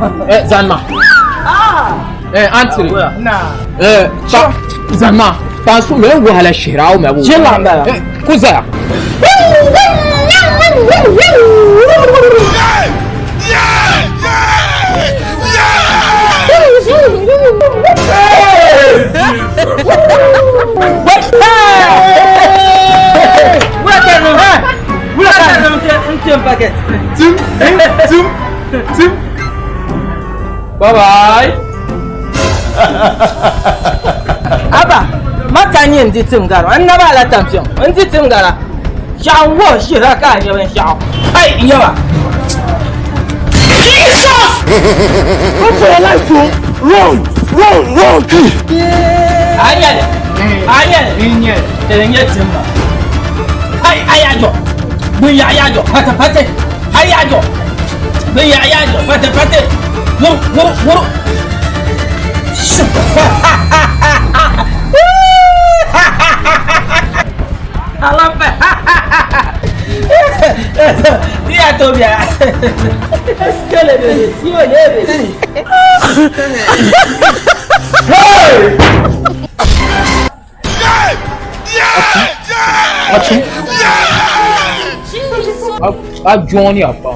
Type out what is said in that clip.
Eh, zanima. Eh, antiri. Eh, pa, zanima. Pansu mɛ wahala shihira aw mɛ bo. Jela n bala. Eh, ku zaya. Tim, tim, tim. Bye bye. Aba, mata nyɛ n di tim gara n naba ala tampiŋ n di tim gara shɛɣu n wuhi shihira ka a nyɛ binshaɣu ai n nyɛba. Jesus! Run for your life, oh! Run! Run! Run! A nyɛli a nyɛli n nyɛli di nyɛ tim ma ai ayajɔ bin yaɣayajɔ pati pati ayajɔ bin yaɣayajɔ pati pati wuru wuru wuru. Alampa. Ti a to bia. Skele de ti o ye be. Hey! Achu. A jooni a pa.